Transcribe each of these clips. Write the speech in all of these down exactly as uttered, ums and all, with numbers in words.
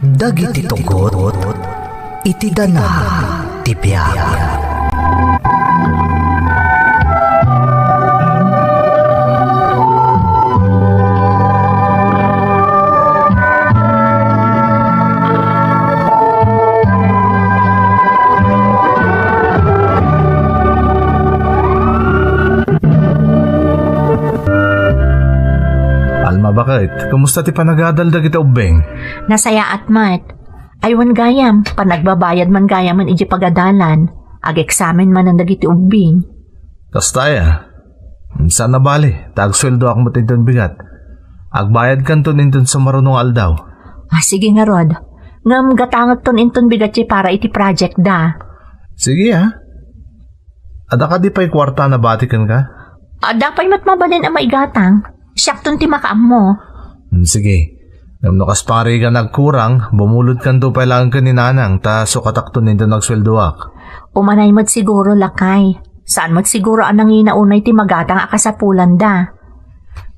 Dagiti tugot iti danag ti biag. Alma, baket, kumusta ti panagadal dagiti ubbing? Nasayaat met. Ay, wen gayam, panagbabayad man gayamen iti pagadalan. Ageksamen manen dagiti ubbing. Kasta aya. Saan a bali, ta agsueldoak met inton bigat. Agbayadkanton inton sumaruno nga aldaw. Ah, sige ngarud. Ngem gatangekton inton bigat ti para iti project da. Sige, ah. Adda kadi pay kuarta a nabati kenka? Adda pay met mabalin a maigatang. Siakton ti makaammo. Hmm, sige. Ngem no kas pangarigan agkurang, bumulodkanto pay laeng ken ni Nanang, ta sukatakton inton agsueldoak. Umanay met siguro, lakay. Saan met siguro a nangina unay ti magatang a kasapulanda.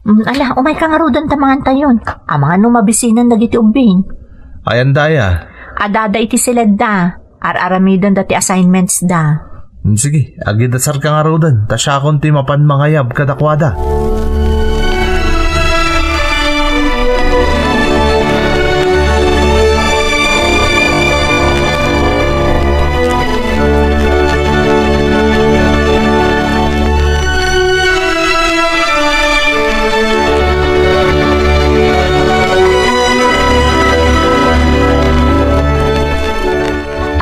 Mm, ala, umayka ngaruden ta mangantayon. Amangan no mabisinan dagiti ubbing. Ayan daya. Adda iti siledda. Ar-aramidenda ti assignments da. Mm, sige, agidasarka ngaruden, ta siakon ti mapan mangayab kadakuada.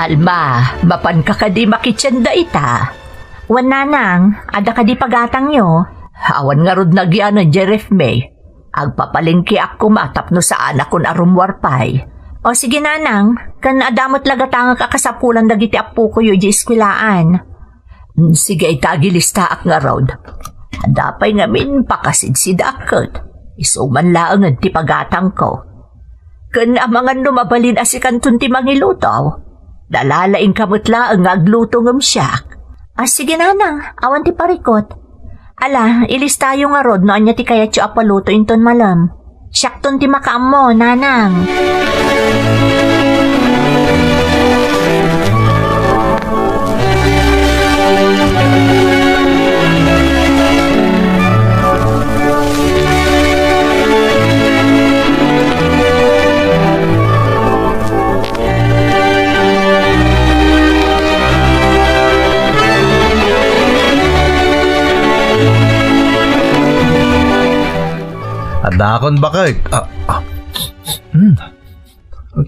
Alma, mapanka kadi makitchen dayta? Wen, Nanang, adda kadi pagatangyo? Awan ngarud nagyanan, Jeref May. Agpapalengkeak koma tapno saanakon a rummuar pay. O sige, Nanang, ken adda met la gatangek a kasapulan dagiti appokoyo idiay eskuelaan. Mm, sige, ita, agilistaak ngarud. Adda pay ngamin pakasidsidaak ket isu man laengen ti pagatangko. Ken amangan no mabalin a sikanton ti mangiluto. Nalalaingka met laeng nga agluto ngem siak. Ah, sige, Nanang, awan ti parikut. Ala, ilistayo ngarud no ania ti kayatyo a paluto inton malem. Siakton ti makaammo, Nanang. Adakon, baket. Ah, ah. Hmm.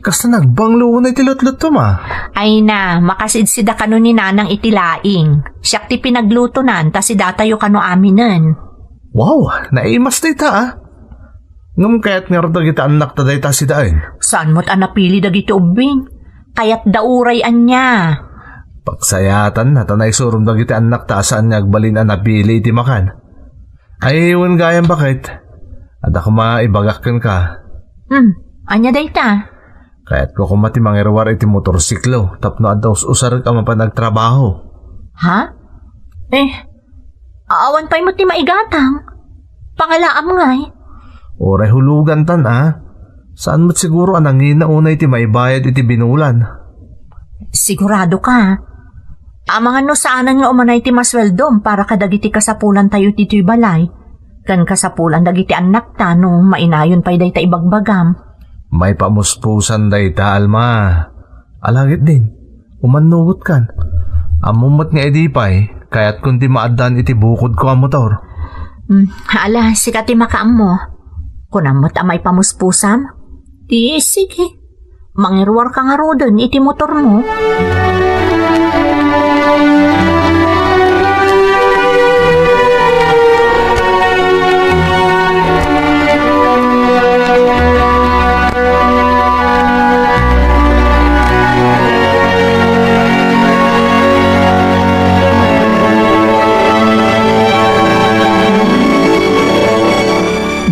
Kasta nagbanglo unay ti lutluttom, a? Ay na, makasidsidak kano ni Nanang iti laing. Siak ti pinaglutonan, ta sidatayo kano aminen. Wow, naimas dayta, a. Ngem kayat ngarud dagiti annakta dayta sidaen? Saan met a napili dagiti ubbing? Kayatda uray ania. Pagsayaatanna ta naisurom dagiti annakta a saan nga agbalin a napili iti makan. Ay, wen gayam, baket. Adda koma ibagak kenka. Hmm, ania dayta? Kayatko koma ti mangiruar iti motorsiklo tapno adda us-usarek a mapan agtrabaho. Ha? Eh, awan pay met ti maigatang. Pangalaam ngay. Uray hulugantan, a. Saan met siguro a nangina unay ti maibayad iti binulan? Sigurado ka? Amangan no saanen nga umanay ti masueldom para kadagiti kasapulantayo ditoy balay, ken kasapulan dagiti annakta no mainayon pay dayta ibagbagam. Maipamuspusan dayta, Alma. Alagidin, umannurotkan. Ammom met nga idi pay, kayatkon ti maaddaan iti bukodko a motor. Hmm, ala, sika ti makaammo. Kunam met a maipamuspusam? Di, sige. Mangiruarka ngaruden iti motormo.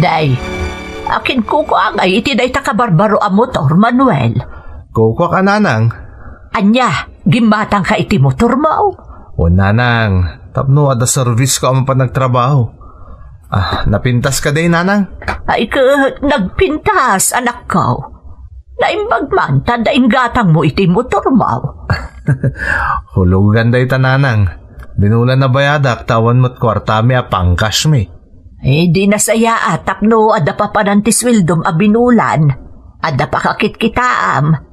Day, akin kukuangay iti dayta kabarbaro a motor, Manuel. Kukuak a, Nanang. Ania, gimmatangka iti motormo? O, Nanang, tapno adda service ko a mapan agtrabaho. Ah, napintas ka day, Nanang? Ay, ket nagpintas, anakko. Naimbag man ta adda inggatangmo iti motormo. Hulugan dayta, nanang. Binulan a bayadak ta awan met kuartami a pangkasmi. Eh, di nasayaat tapno adda papanan ti sueldom a binulan. Adda pakakitkitaam.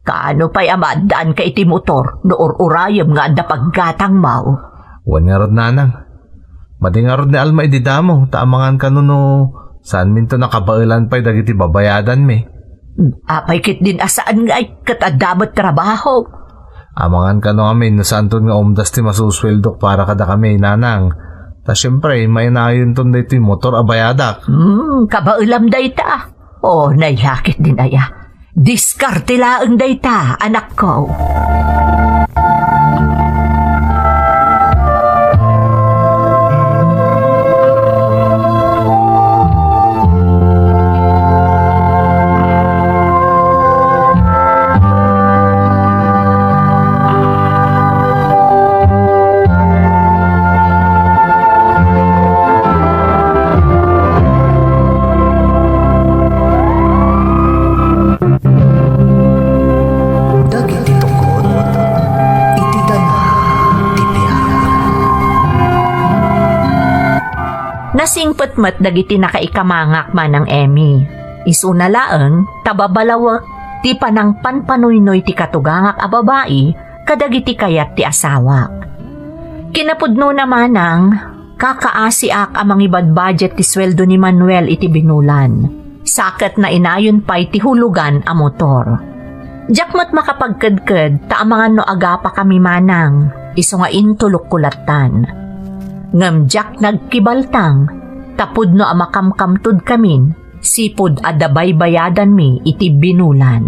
Kaano pay a maaddaanka iti motor no ur-urayem nga adda paggatangmo? Wen ngarud, nanang. Madi ngarud ni Alma idi damo, ta amangan kano no saanminto nakabaelan pay dagiti babayadanmi. Apay ketdin a saan ngay ket adda met trabaho? Amangan kano amin no saanton nga umdas ti masusueldok para kadakami, nanang. Ta siempre, mainayonton daytoy motor a bayadak. Hmm, kabaelam dayta. O, nailakit din aya. Diskarte laeng dayta, anakko. Dagiti tungod iti dana ti biag. Nasingpet met dagiti nakaikamangak, Manang Emmy. Isuna laeng, ta babalawek ti panangpanpanuynoy ti katugangak a babai kadagiti kayat ti asawak. Kinapudnona, Manang, kakaasiak a mangibadbudget ti sueldo ni Manuel iti binulan. Sa ket nainayon pay ti hulugan a motor. Diak met makapagkedked ta amangan no agapakami, Manang, isu nga intulokko lattan. Ngem diak nagkibaltang ta pudno a makamkamtodkamin sipud adda baybayadanmi iti binulan.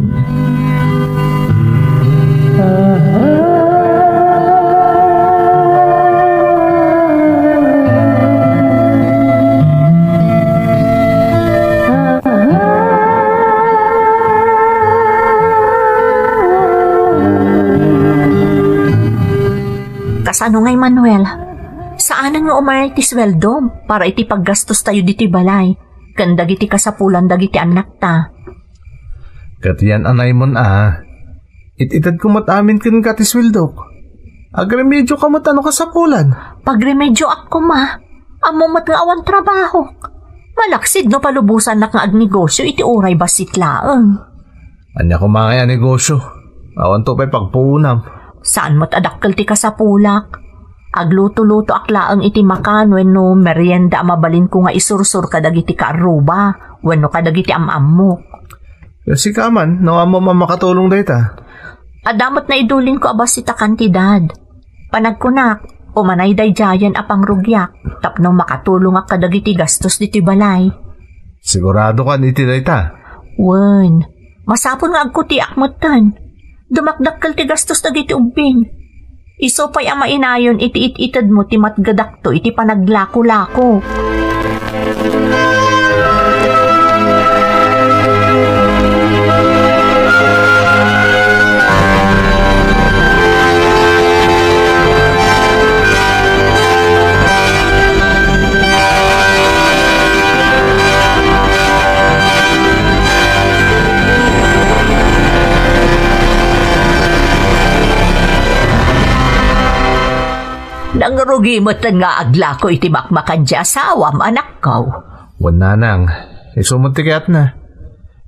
Kasano ngay, Manuel? Saanen nga umanay ti sueldom para iti paggastostayo ditoy balay ken dagiti kasapulan dagiti annakta. Ket yan, anaymo a, it-itedko met amin kenka ti sueldok. Agremedioka met no kasapulan. Pagremedioak koma. Ammom met nga awan trabahok. Malaksid no palubosannak nga agnegosio iti uray bassit laeng. Ania koma ngay a negosio? Awanto pay pagpuonam. Saan met a dakkel ti kasapulak. Agluto-lutoak laeng iti makan wenno merienda a mabalinko nga isursor kadagiti kaarruba wenno kadagiti am-ammok. Sika man, no ammom a makatulong dayta? Adda met naidulinko a bassit a kantidad. Panagkunak, umanay daydiayen a pangrugiak tapno makatulongak kadagiti gastos ditoy balay. Siguradokan iti dayta? Wen, masapul nga agkutiak metten. Dumakdakkel ti gastos dagiti ubbing. Isu pay a mainayon iti it-itedmo ti matgedakto iti panaglako-lako. Nangrugi metten nga aglako iti makmakan ti asawam, anakko. Wen, nanang, isu met ti kayatna.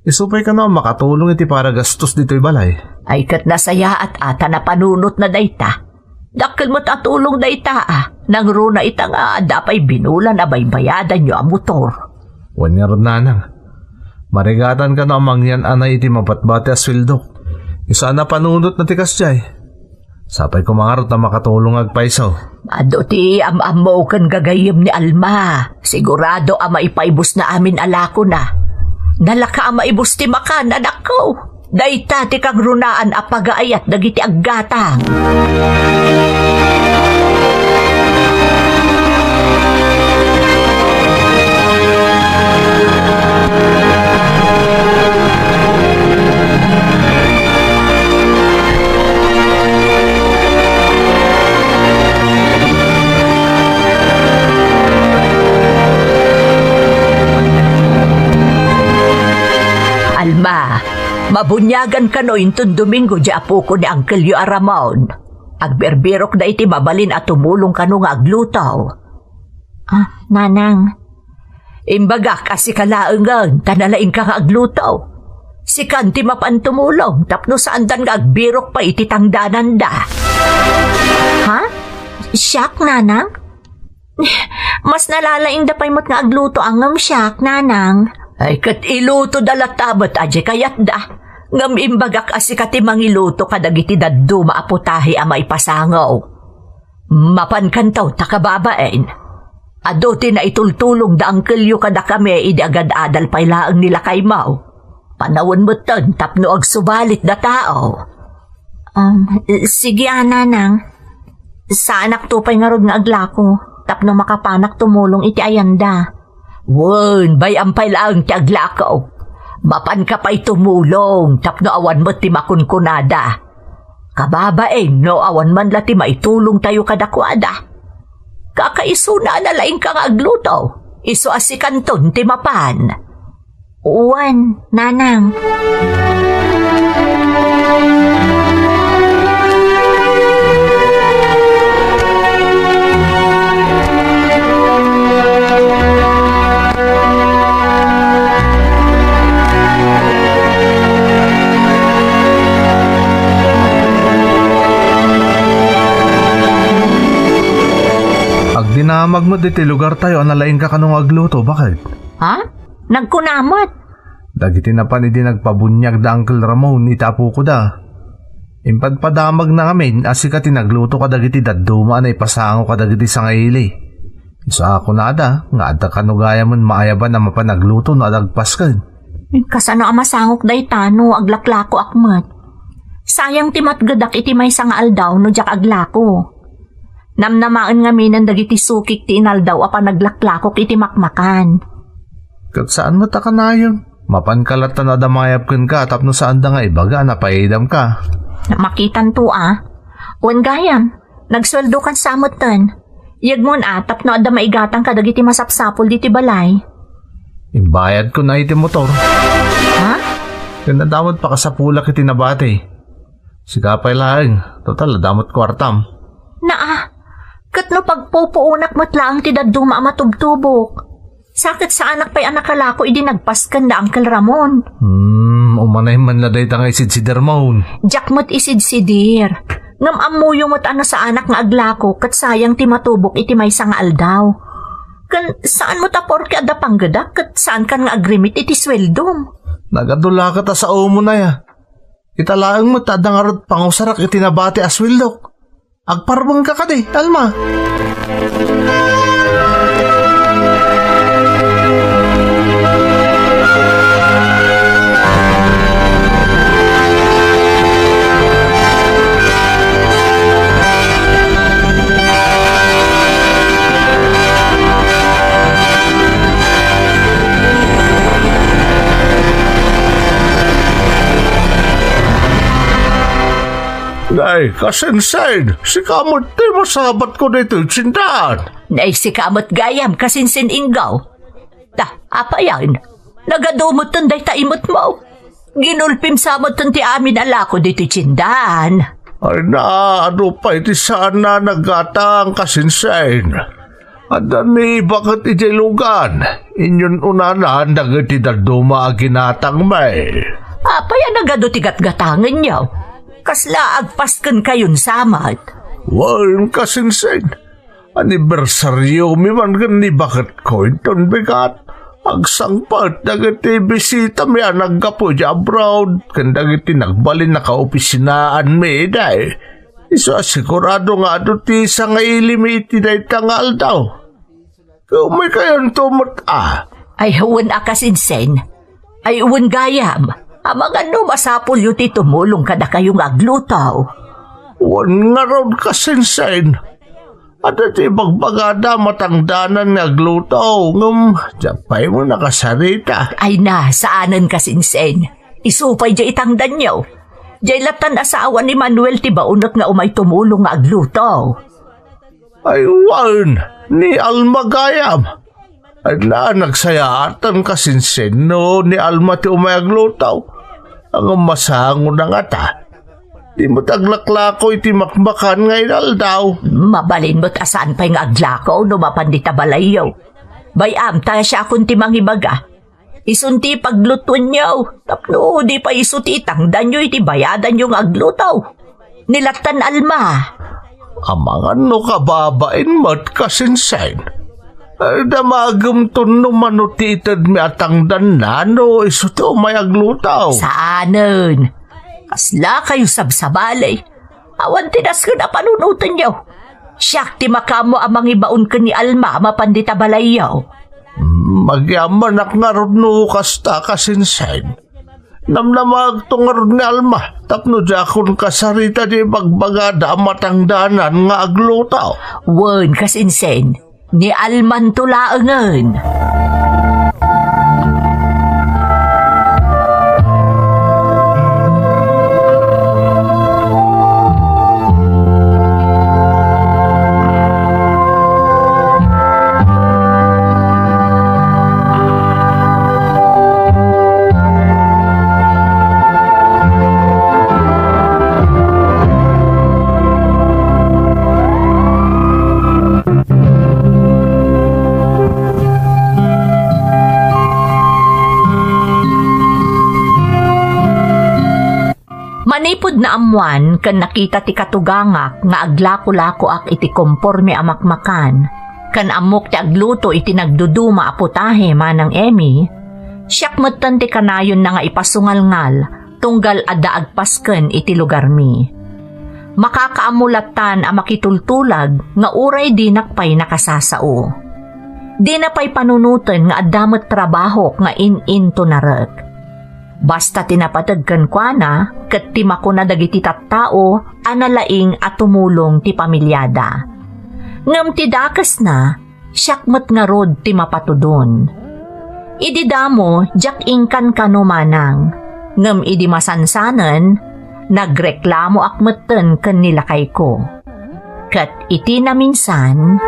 Isu pay kano a makatulong iti paragastos ditoy balay. Ay, ket nasayaat a ta napanunotna dayta. Dakkel met a tulong dayta a. Nangruna ita nga adda pay binulan a baybayadanyo a motor. Wen ngarud, nanang. Marigatan kano a mangyan-anay iti mabatbati a sueldok. Isu a napanunotna ti kasdiay. Sapay koma ngarud ta makatulong agpayso. Adu ti am-ammo ken gagayyem ni Alma. Sigurado a maipaibusna amin a lakona. Nalaka a maibus ti makan, anakko. Dayta ti kagrunaan a pagaayat dagiti aggatang. Alma, Mabuniagan kano inton Domingo diay apok ni Angkelyo a Ramon. Agbirbirokda iti mabalin a tumulong kano nga agluto. Ah, Nanang. Imbagak a sika laengen, ta nalaingka nga agluto. Sikan ti mapan tumulong tapno saandan nga agbirok pay iti tangdananda. Ha? Siak, Nanang? Mas nalalaingda pay met nga agluto a ngem siak, Nanang. Ay, ket ilutoda latta met a di kayatda. Ngem imbagak a sika ti mangiluto kadagiti dadduma a putahe a maipasango. Mapankanto ta kababain. Adu ti naitultulong da Angkelyo kadakami idi agad-adal pay laeng ni lakaymo. Panawen metten tapno agsubalit da tao. Um, sige, a, Nanang. Saanakto pay ngarud nga aglako tapno makapanak tumulong iti ayanda. Wen, bay-am pay laeng ti aglako. Mapanka pay tumulong tapno awan met ti makunkunada. Kababain no awan man la ti maitulongtayo kadakuada. Kakaisuna a nalaingka nga agluto, isu a sikanton ti mapan. Wen, Nanang. Agdinamag met iti lugartayo a nalaingka kano nga agluto, baket. Ha? Nagkuna met. Dagiti napan idi nagpabuniag da Uncle Ramon iti apokoda. Impadpadamagna ngamin a sika ti nagluto kadagiti dadduma a naipasango kadagiti sangaili. Isu a kunada nga adda kano gayamen maayaban a mapan agluto no adda agpasken. Kasano a masangok dayta no aglaklakoak met? Sayang ti matgedak iti maysa nga aldaw no diak aglako. Namnamaen ngaminen dagiti sukik ti inaldaw a panaglaklakok iti makmakan. Ket saan met a kanayon. Mapanka latta no adda mangayab kenka tapno saanda nga ibaga a napaidamka. Makitanto a. Wen gayam, nagsueldokan sa metten. Yegmon a tapno adda maigatang kadagiti masapsapul diti balay. Imbayadkon a iti motor. Ha? Ken adda met pakasapulak iti nabati. Sika pay laeng, total, adda met kuartam. Naa, ket no pagpupuonak met laeng ti dadduma a matubtubok. Sa ket saanak pay a nakalako idi nagpasken da Uncle Ramon. Hmm, umanay man la dayta nga isidsider, Maun. Diak met isidsider. Ngem ammoyo met a no saanak nga aglako ket sayang ti matubok iti maysa nga aldaw. Ken saan met a porke adda panggedak ket saankan nga agrimit iti sueldom. Nagadu la ket a saomo na ya. Ita laeng met ta adda ngarud pangusarak iti nabati a sueldok. Agparbengka kadi, Alma? Nay, kasinsin, sika met ti masabatko ditoy tiendaan. Nay, sika met gayam, kasinsin Inggaw. Ta, apayan, nagadu metten dayta imetmo. Ginulpim sa metten ti amin a lako ditoy tiendaan. Ay, naadu pay ti saan a naggatang, kasinsin. Adda ni baket idiay lugan, inyun-unanan dagiti dadduma a ginatangmi. Apay a nagadu ti gatgatangenyo? Kasla agpaskenkayon sa met? Wen, kasinsin. Anibersariomi man ken ni baketko inton bigat. Agsangpet dagiti bisitami a naggapu idiay abroad ken dagiti nagbalin a kaopisinaanmi idiay. Isu a sigurado nga adu ti sangailimi iti dayta nga aldaw. Umikayonto met a. Ay, wen a kasinsin. Ay, wen gayam. Amangan no masapulyo ti tumulong kadakayo nga agluto. Wen ngarud, kasinsin. Adda ti ibagbagada matangdanan nga agluto, ngem diak pay met nakasarita. Ay na, saanen, kasinsin. Isu pay diay itangdanyo. Diay lattan asawa ni Manuel ti baonek nga umay tumulong nga agluto. Ay, wen, ni Alma gayam. Ay na, nagsayaatan, kasinsin, no ni Alma ti umay agluto. Ngem masangoda ngata. Di met aglaklako iti makmakan nga inaldaw. Mabalin met a saan pay nga aglako no mapan dita balayyo. Bay-am ta siakon ti mangibaga. Isun ti paglutuenyo, tapno di pay isu ti itangdanyo iti bayadanyo nga agluto. Ni lattan Alma. Amangan no kababain met kasinsin. Eh, damagem ton no mano ti itedmi a tangdanna no isu ti umay agluto. Saanen. Kasla kayo sabsabali. Awan ti nasken a panunotenyo. Siak ti makaammo a mangibaon ken ni Alma a mapan dita balayyo. Magyamanak ngarud no kasta kasinsin. Namnamaagto ngarud ni Alma tapno diakon kasarita di bagbagada a matangdanan nga agluto. Wen, kasinsin, ni Almanto laengen. Manipud naammoan ken nakita ti katugangak nga aglakolakoak iti komporme a makmakan, ken ammok ti agluto iti nagduduma a putahe manang Emmy, siak metten ti kanayonna nga ipasungalngal tunggal adda agpasken iti lugarmi. Makakaammo lattan a makitultulag nga uray dinak pay nakasasao. Dina pay panunoten nga adda met trabahok nga in-intonarek. Basta ti napateg kenkuana ket ti makuna dagiti tattao a nalaing a tumulong ti pamiliada. Ngem ti dakesna, siak met ngarud ti mapatudon. Idi damo, diak inkankano manang, ngem idi masansanen, nagreklamoak metten ken ni lakayko. Ket iti naminsan,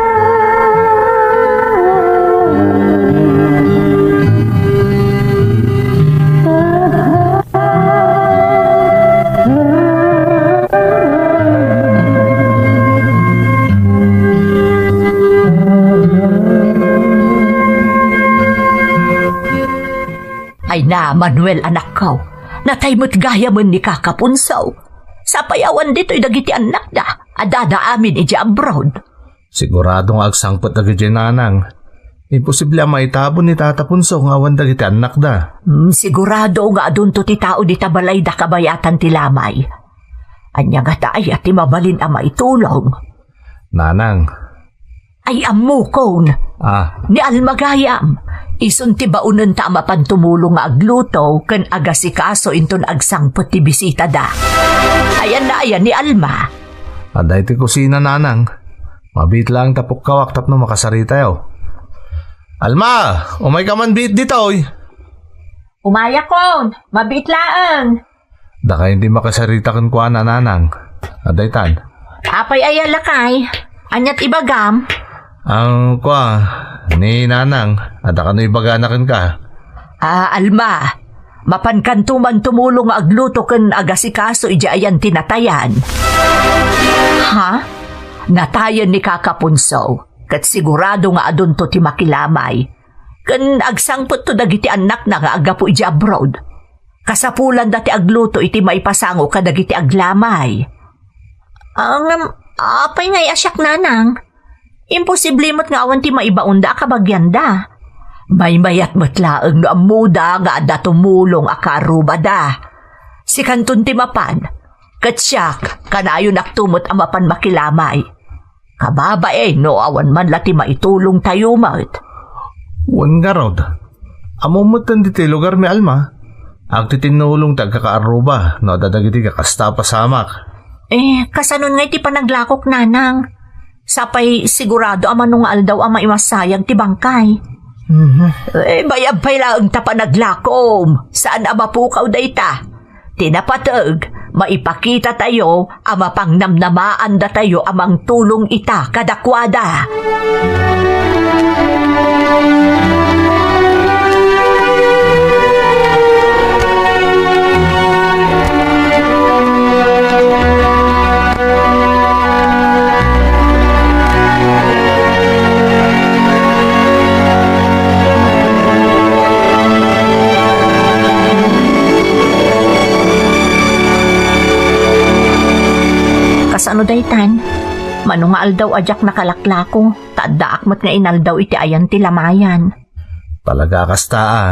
Ay na, Manuel, anakko, natay met gayamen ni Kaka Punso. Sapay awan ditoy dagiti annakda, addada amin idiay abroad. Sigurado nga agsangpet dagiti nanang. Imposible a maitabon ni Tata Punso nga awan dagiti annakda. Hmm, sigurado nga adunto ti tao dita balayda kabayatan ti lamay. Ania ngata aya ti mabalin a maitulong? Nanang. Ay, ammokon. Ah. Ni Alma gayam. Isun ti baonenta a mapan tumulong nga agluto ken agasikaso inton agsangpet ti bisitada. Ayanna aya ni Alma? Adda iti kusina, nanang. Mabiit laeng ta pukkawak tapno makasaritayo. Alma, umayka man biit ditoy. Umayakon, mabiit laeng. Dakayo ti makasarita kenkuana, nanang. Adaytan. Apay aya, lakay? Aniat ibagam? Ang kua, ni nanang, adda kano ibagana kenka. Ah, Alma, mapankanto man tumulong nga agluto ken agasikaso idiay ayan ti natayan. Ha? Natayen ni Kaka Punso, ket sigurado nga adunto ti makilamay. Ken agsangpetto dagiti annakna nga aggapu idiay abroad. Kasapulanda ti agluto iti maipasango kadagiti aglamay. Ah, ngem, apay ngay a siak, nanang? Imposible met nga awan ti maibaonda a kabagianda. Maymayat met laeng no ammoda nga adda tumulong a kaarrubada. Sikanton ti mapan, ket siak, kanayonakto met a mapan makilamay. Kababain no awan man la ti maitulongtayo met. Wen ngarud, ammom metten ditoy lugarmi, Alma. Agtitinnulong ti agkakaarruba no adda dagiti kakasta a pasamak. Eh, kasanon ngay ti panaglakok, nanang? Sapay sigurado a mano nga aldaw a maimassayag ti bangkay. Mhm. Eh, bayab pay laeng ta panaglakom. Saan a mapukaw dayta? Ti napateg, maipakitatayo a mapangnamnamaandatayo a mangtulong ita kadakuada. Ano daytan? Mano nga aldaw a diak nakalaklako, ta addaak met nga inaldaw iti ayan ti lamayan. Talaga a kasta a,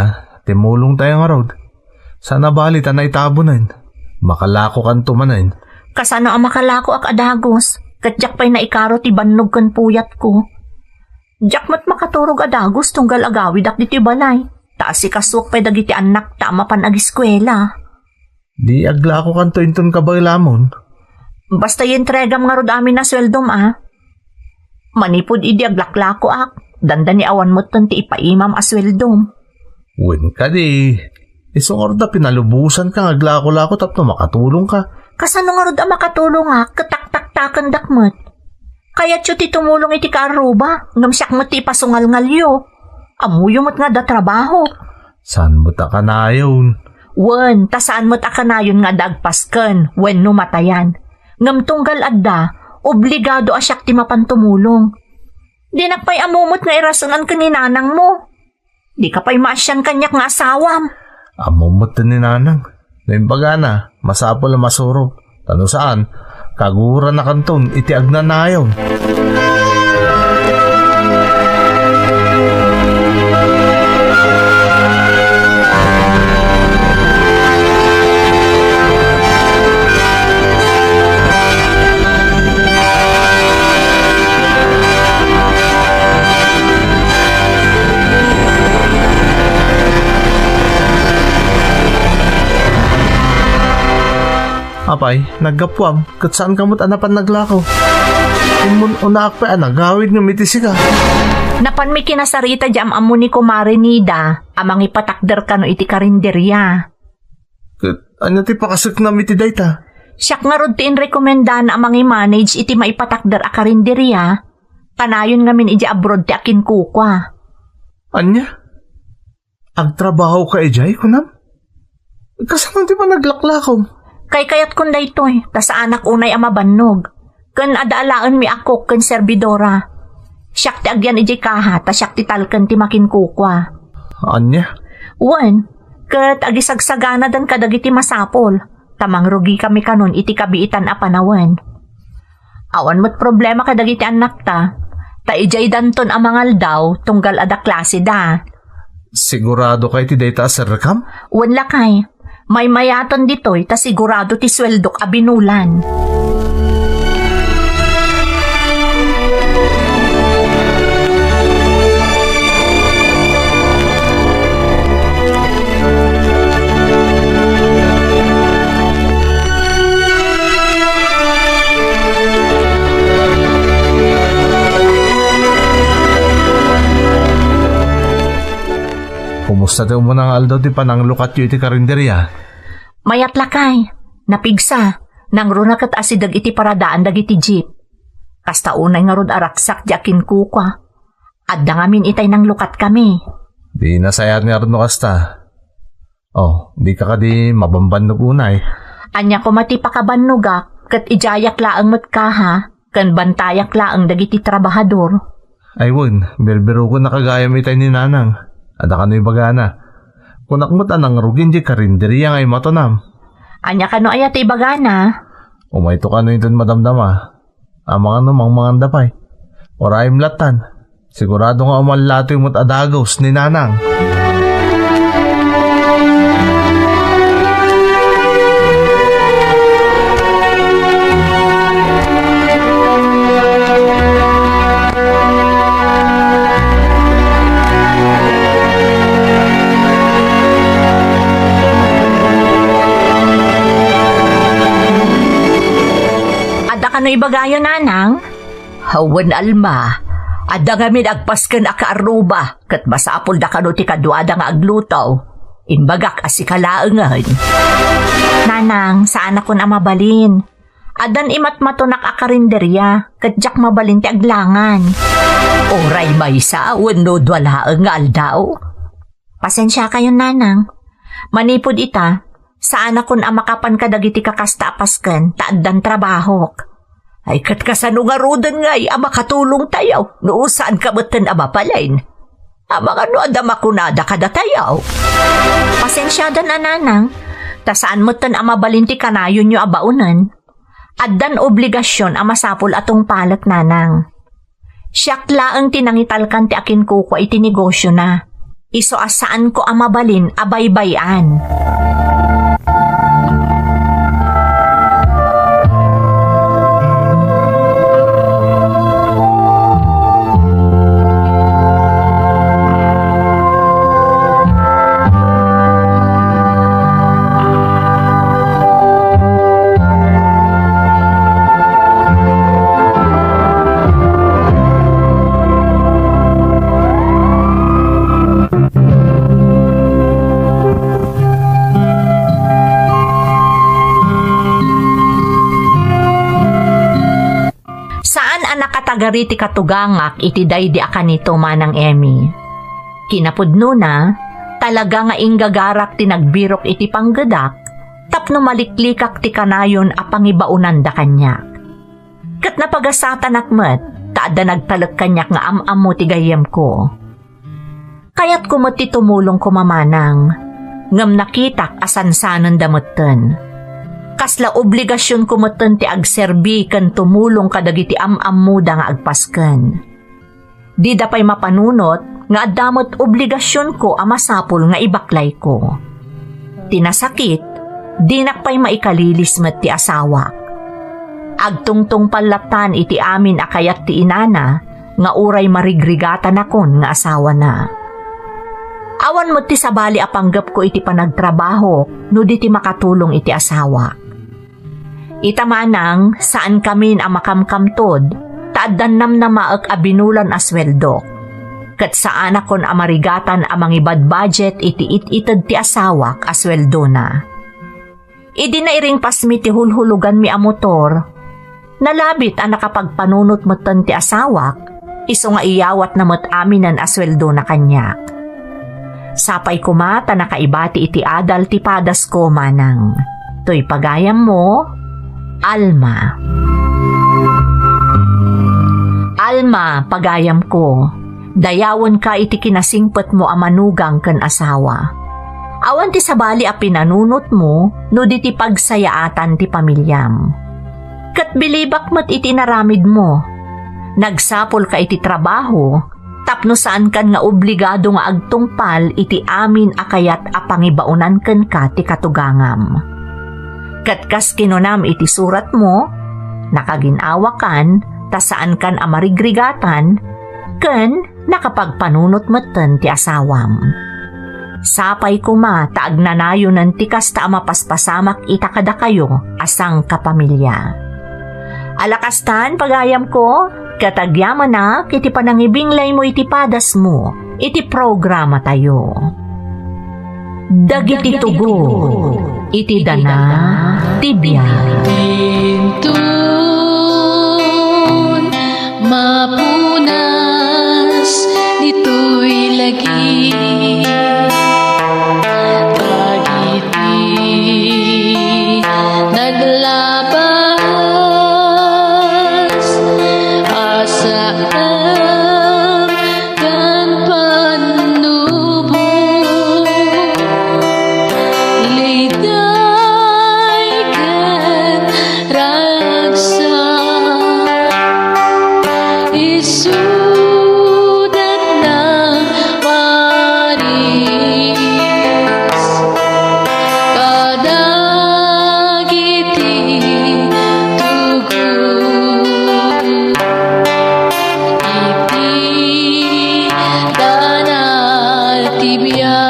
timulongtayo ngarud. Saan a bali ta naitabonen. Makalakokanto manen. Kasano a makalakoak a dagus? Ket diak pay naikaro ti bannog ken puyatko. Diak met makaturog a dagus tunggal agawidak ditoy balay. Ta asikasuak pay dagiti annakta a mapan agiskuela. Di aglakokanto inton kabaylamon? Basta yentregam ngarud amin a sueldom a. Manipud idi aglaklakoak, dandani awan metten ti ipaimam a sueldom. Wen kadi, isu ngarud a pinalubosanka nga aglakolako tapno makatulongka. Kasano ngarud a makatulongak ket taktaktakendak met? Kayatyo ti tumulong iti kaarruba, ngem siak met ti ipasungalngalyo. Ammoyo met nga adda trabaho. Saan met a kanayon? Wen, ta saan met a kanayon nga adda agpasken wenno matayan. Ngem tunggal adda, obligado a siak ti mapan tumulong. Dinak pay ammo met nga irason-an ken ni nanangmo. Dika pay maasian kaniak nga asawam. Ammo met ni nanang. No imbagana, masapul a masurok. Ta no saan, kaguranakanton iti agnanayon. Apay, naggapuam, ket saanka met a napan naglako. Immun-unaak pay a nagawid ngem iti sika. Napanmi kinasarita di am-ammo ni Kumare Nida a mangipatakder kano iti karinderia. Ket ania ti pakaseknam iti dayta? Siak ngarud ti inrekomendana a mangimanage iti maipatakder a karinderia. Kanayon ngamin idiay abroad ti akinkukua. Ania? Agtrabahoka idiay, kunam? Kasano ti panaglaklakom? Kaykayatkon daytoy, ta saanak unay a mabannog. Ken adda alaenmi a cook ken serbidora. Siak ti agyan idiay kaha, ta siak ti talken ti makinkukua. Ania? Wen, ket agisagsaganadan kadagiti masapul, ta mangrugikami kanon iti kabiitan a panawen. Awan met problema kadagiti annakta, ta idiaydanton a mangaldaw tunggal adda klaseda. Siguradoka iti dayta a serrekam? Wen lakay, maymayaton ditoy ta sigurado ti sueldok a binulan. Kumusta ti umuna nga aldaw ti pananglukatyo iti karinderia? Mayat lakay, napigsa, nangruna ket asideg iti paradaan dagiti jeep. Kasta unay ngarud a raksak di akinkukua. Adda ngamin itay nanglukat kami. Di nasayaat ngarud no kasta. Oh, dika kadi mabambannog unay? Ania koma ti pakabannogak, ket idiayak laeng met kaha, ken bantayak laeng dagiti trabahador. Ay wen, birbirokon a kagayam itay ni Nanang. Adda kano ibagana. Kunak met a nangrugin di karinderia nga imatonam. Ania kano aya ti ibagana? Umayto kano inton madamdama. Amangan no mangmanganda pay. Uray lattan. Sigurado nga umallato met a dagus ni Nanang. Adda kano ibagayo, Nanang? Awan, Alma. Adda ngamin agpasken a kaarruba, ket masapulda kano ti kaduada nga agluto. Imbagak a sika laengen. Nanang, saanakon a mabalin. Addan imatmatonak a karinderia, ket diak mabalin ti aglangan. Uray maysa wenno dua laeng nga aldaw. Pasensiakayon, Nanang. Manipud ita, saanakon a makapan kadagiti kakasta a pasken ta addan trabahok. Ay, ket kasano ngaruden ngay a makatulongtayo no saanka metten a mabalin? Amangan no adda makunada kadatayo. Pasensiadan a, Nanang, ta saan metten a mabalin ti kanayonyo a baonen. Addan obligasion a masapul a tungpalek, nanang. Siak laeng ti nangitalkan ti akinkukua iti negosiona. Isu a saanko a mabalin a baybay-an. Saan a nakatagari ti katugangak iti daydi a kanito, Manang Emmy. Kinapudnona, talaga nga inggagarak ti nagbirok iti panggedak tapno maliklikak ti kanayon a pangibaonanda kaniak. Ket napagasatanak met ta adda nagtalek kaniak nga am-ammo ti gayyemko. Kayatko met ti tumulong koma, manang, ngem nakitak a sansanenda metten. Kasla obligasionko metten ti agserbi ken tumulong kadagiti am-ammoda nga agpasken. Dida pay mapanunot nga adda met obligasionko a masapul nga ibaklayko. Ti nasakit, dinak pay maikalilis met ti asawak. Agtungtungpal lattan iti amin a kayat ti inana nga uray marigrigatanakon nga asawana. Awan met ti sabali a panggepko iti panagtrabaho no di ti makatulong iti asawak. Ita manang, saankamin a makamkamtod, ta addan namnamaek a binulan a sueldo. Ket saanakon a marigatan a mangibadbudget iti it-ited ti asawak a sueldona. Idi nairingpasmi ti hulhuloganmi a motor, nalabit a nakapagpanunot metten ti asawak, isu nga iyawatna met aminen a sueldona kaniak. Sapay koma ta nakaibati iti adal ti padasko, manang. Toy pagayammo, Alma. Alma, pagayamko, dayawenka iti kinasingpetmo a manugang ken asawa. Awan ti sabali a pinanunotmo no di ti pagsayaatan ti pamiliam. Ket bilibak met iti inaramidmo. Nagsapulka iti trabaho, tapno saankan nga obligado nga agtungpal iti amin a kayat a pangibaonan kenka ti katugangam. Ket kas kinunam iti suratmo, nakagin-awakan ta saankan a marigrigatan, ken nakapagpanunot metten ti asawam. Sapay koma ta agnanayonen ti kasta a mapaspasamak ita kadakayo a sangkapamilia. Ala kastan, pagayamko, ket agyamanak iti panangibinglaymo iti padasmo iti programatayo. Dagiti tugot iti dana ti biag. Inton mapunas ditoy lagi, dagiti naglabas a saan ken pannubo, liday ken ragsak, isu datna maris kadagiti tugot iti dana ti biag.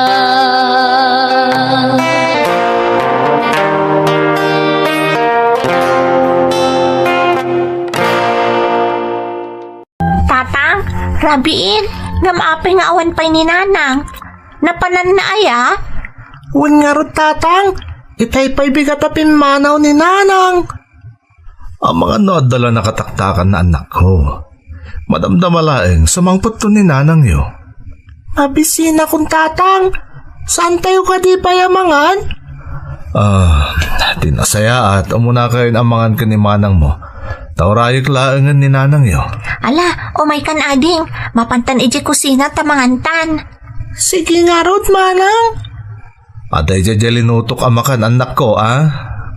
Tatang, rabiin, ngem apay nga awan pay ni Nanang? Napananna aya? Wen ngarud, Tatang, itay pay bigat a pimmanaw ni Nanang. Amangan no adda la nakataktakan, annakko. Madamdama laeng, sumangpetton ni nanangyo. Mabisinakon, Tatang. Saantayo kadi pay a mangan? Ah, ti nasayaat, umunakayon a mangan ken ni manangmo. Ta urayek laengen ni nanangyo. Ala, umaykan, ading. Mapantan idiay kusina ta mangantan. Sige ngarud, manang. Adda idiay diay linutok a makan, annakko, a?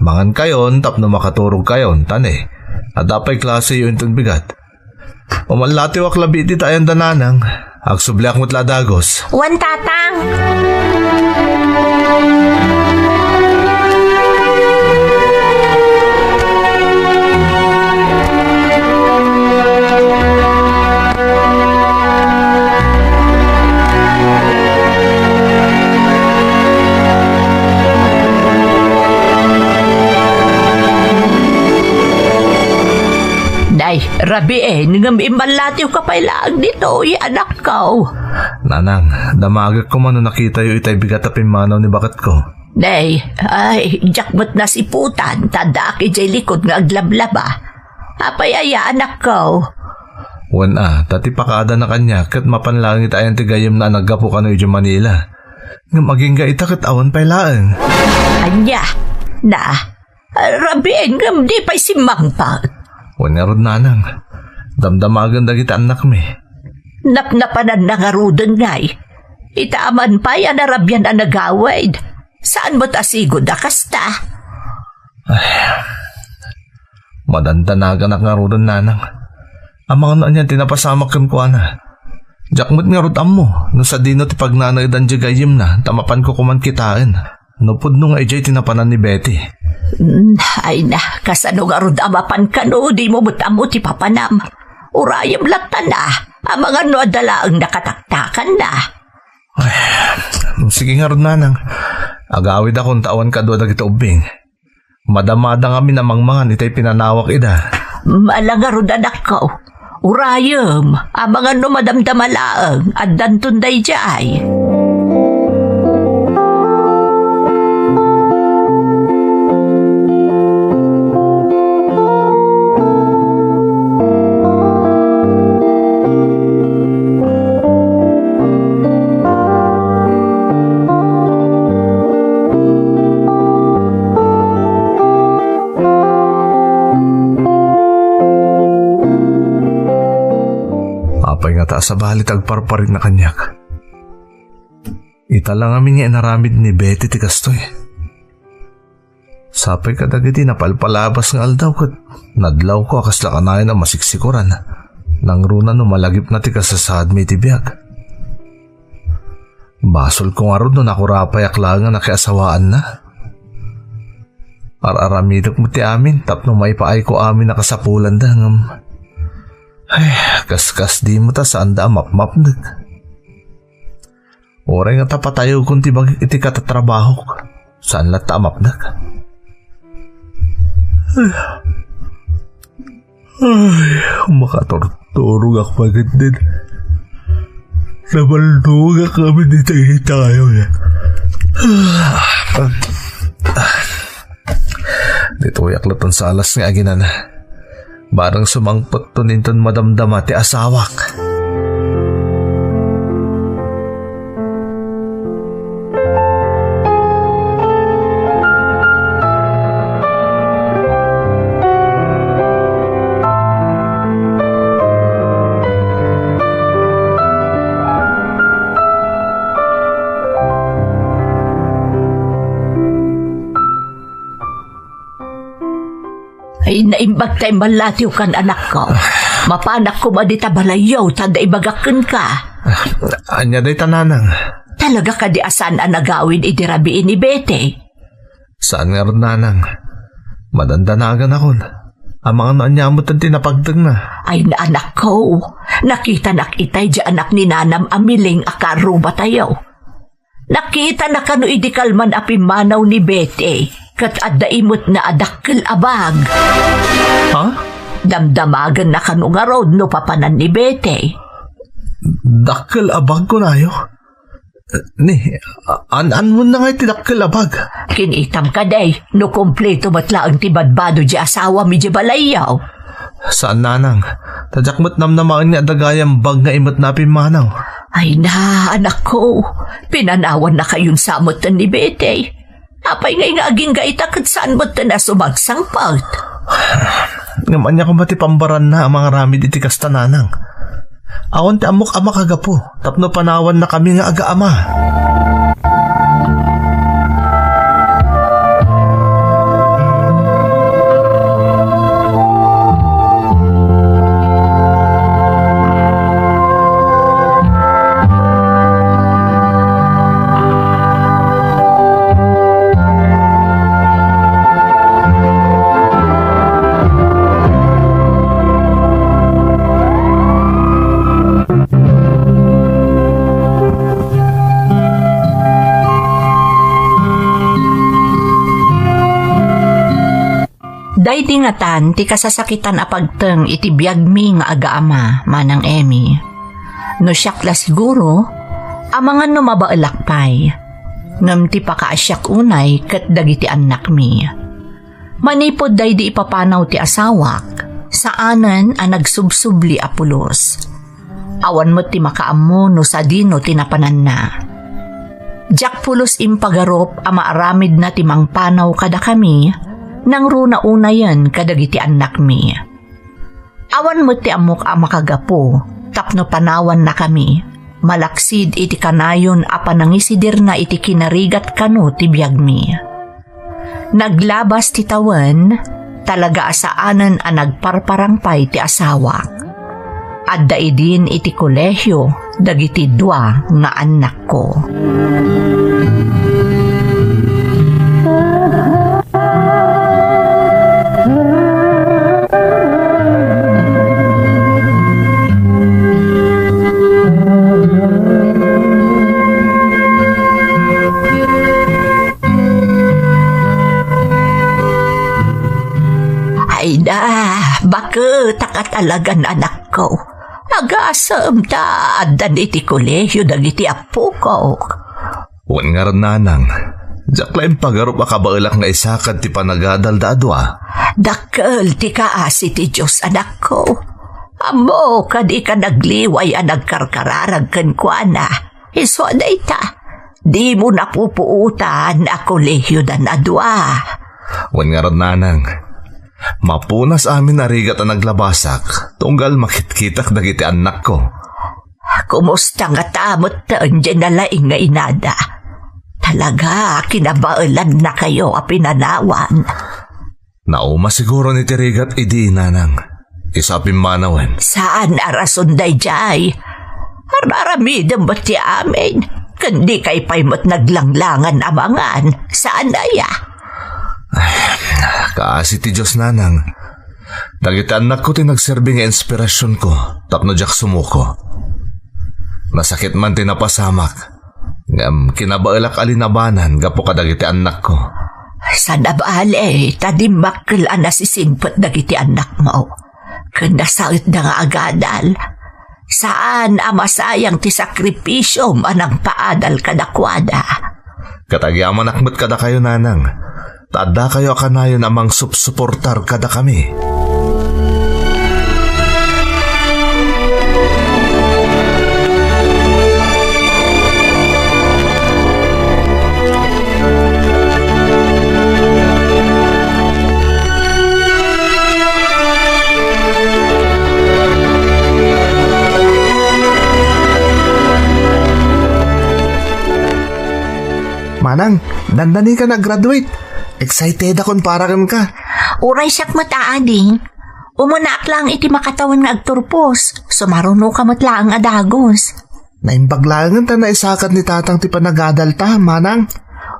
Mangankayon tapno makaturogkayon, ta ne, adda pay klaseyo inton bigat. Umallatiwak labi iti ta ayanda nanang. Agsubliak met la a dagus. Wen, Tatang. Nay, rabiin, ngem immallatiwka pay laeng ditoy, anakko. Nanang, damagek koma no nakitayo itay bigat a pimmanaw ni baketko. Nay, ay, diak met nasiputan, ta addaak idiay likod nga aglablaba. Apay aya, anakko? Wen a, ta ti pakaadana kaniak ket mapan laeng iti ayan ti gayyemna a naggapu kano idiay Manila. Ngem agingga ita ket awan pay laeng. Ania? Na, rabiin ngem di pay simmangpet. Wen ngarud, nanang, damdamagen dagiti annakmi. Napnapananna ngaruden, ngay. Ita aman pay a narabian a nagawid. Saan met a sigud a kasta? Ay, madandanaganak ngaruden, nanang. Amangan no anian ti napasamak kenkuana. Diak met ngarud ammo no sadino ti pagnanaedan diay gayyemna ta mapanko koman kitaen no pudno nga idiay ti napanan ni Betty. Mm, ay na, kasano ngarud a mapan kano dimo met ammo ti papanam? Urayem latta na, amangan no adda laeng nakataktakanna. Ay, sige ngarud, nanang. Agawidakon ta awan kadua dagiti ubbing. Madamada ngamin a mangmangan itay pinanawak ida. Mala ngarud, anakko. Urayem, amangan no madamdama laeng, addanton daydiay. Apay ngata a sabali ti agparparitna kaniak? Ita la ngamin nga inaramid ni Betty ti kastoy. Sapay kadagiti napalpalabas nga aldaw ket nadlawko a kasla kanayon a masiksikuran. Nangruna no malagipna ti kasasaadmi iti biag. Basolko ngarud no nakurapayak laeng a nakiasawaanna. Ar-aramidek met ti amin tapno maipaayko amin a kasapulanda ngem, ay, kaskasdi met a saanda a mapmapnek. Uray ngata patayegkon ti bagik iti katatrabahok, saan latta a mapnek. Ay, makaturturogak pay ketdin. Nabaldogak amin iti tayo. Ditoyak latta sa alas nga aginana. Bareng sumangpetton inton madamdama ti asawak. Ay, naimbag ta immallatiwkan, anakko. Mapanak koma dita balayyo, ta adda ibagak kenka. Ania dayta, nanang? Talaga kadi a saan a nagawid idi rabii ni Betty? Saan ngarud, nanang. Madandanaganakon. Amangan no ania met ti napagtengna. Ay, anakko. Nakitanak itay di anak ni nanam a Miling a karrubatayo. Nakitana kano idi kalman a pimmanaw ni Betty, ket adda imetna a dakkel a bag. Ha? Damdamagenna kano ngarud no papanan ni Betty. Dakkel a bag kunayo? Ni, an-, anmonda ngay ti dakkel a bag? Kinitam kadi, no kompleto met laeng ti badbado di asawam idiay balayyo. Saan, nanang. Ta diak met namnamaen nga adda gayam bag nga imetna a pimmanaw. Ay na, anakko. Pinanawannakayon sa metten ni Betty. Apay ngay nga agingga ita ket saan metten a sumagsangpet? Ngem ania koma ti pambaranna a mangaramid iti kasta, nanang? Awan ti ammok a makagapu tapno panawannakami nga agaama. Daydi ngatan ti kasasakitan a pagteng iti biagmi nga agaama, Manang Emmy. No siak la siguro, amangan no mabaelak pay. Ngem ti pakaasiak unay ket dagiti annakmi. Manipud daydi ipapanaw ti asawak, saanen a nagsubsubli a pulos. Awan met ti makaammo no sadino ti napananna. Diak pulos impagarup a maaramidna ti mangpanaw kadakami, nangruna unayen kadagiti annakmi. Awan met ti ammok a makagapu tapno panawannakami, malaksid iti kanayon a panangisidirna iti kinarigat kano ti biagmi. Naglabas ti tawen, talaga a saanen a nagparparang pay ti asawak. Adda idin iti kolehio dagiti dua nga annakko. Ay da, baket a katalagan, anakko. Agasem ta addan iti kolehio dagiti appokok. Wen ngarud, nanang, diak la impagarup a kabaelak nga isakad ti panagadalda a dua. Dakkel ti kaasi ti Dios, anakko. Ammok a dika nagliway a nagkarkararag kenkuana. Isu a dayta, dimo napupuotan a kolehiodan a dua. Wen ngarud, nanang, mapunas amin a rigat a naglabasak, tunggal makitkitak dagiti annakko. Kumusta ngata metten diay nalaing nga inada? Talaga, kinabaelannakayo a pinanawan. Nauma siguro ni ti rigat idi, nanang. Isu a pimmanawen. Saan a rason daydiay? Ar-aramidem met ti amin, ken dikay pay met naglanglangan a mangan. Saan aya? Kaasi ti Dios, nanang. Dagiti annakko ti nagserbi nga inspirasionko tapno diak sumuko. Nasakit man ti napasamak, ngem kinabaelak a linabanan gapu kadagiti annakko. Saan a bale ta dimmakkel a nasisingpet dagiti annakmo, ken nasaetda nga agadal. Saan a masayang ti sakripisiom a nangpaadal kadakuada. Ket agyamanak met kadakayo, nanang, ta addakayo a kanayon a mangsupsuportar kadakami. Manang, dandanika nga graduate. Excited akon para kenka. Uray siak met, ading. Umenaak laeng iti makatawen nga agturpos. Sumarunoka met laeng a dagus. Naimbag laengen ta naisakad ni Tatang ti panagadalta, manang.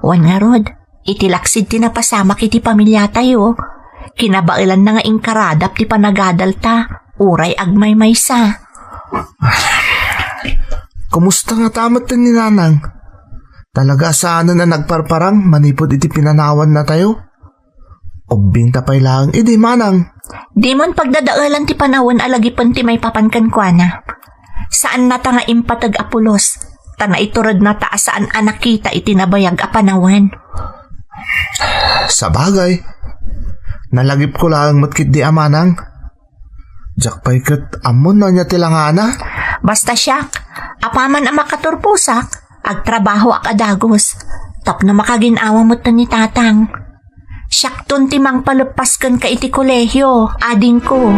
Wen ngarud, iti laksid ti napasamak iti pamiliatayo, kinabaelanna nga inkaradap ti panagadalta, uray agmaymaysa. Kumusta ngata metten ni Nanang? Talaga a saanen a nagparparang manipud iti pinanawannatayo? Ubbingta pay laeng idi, manang. Dimon pagdadaelan ti panawen a lagipen ti maipapan kenkuana. Saannata nga impateg a pulos, ta naiturednata a saan a nakita iti nabayag a panawen. Sabagay, nalagipko laeng met ketdi a manang. Diak pay ket ammon no ania ti langana. Basta siak, apaman a makaturposak, agtrabahoak a dagus, tapno makagin-awa metten ni Tatang. Siakton ti mangpaleppas kenka iti kolehio, adingko.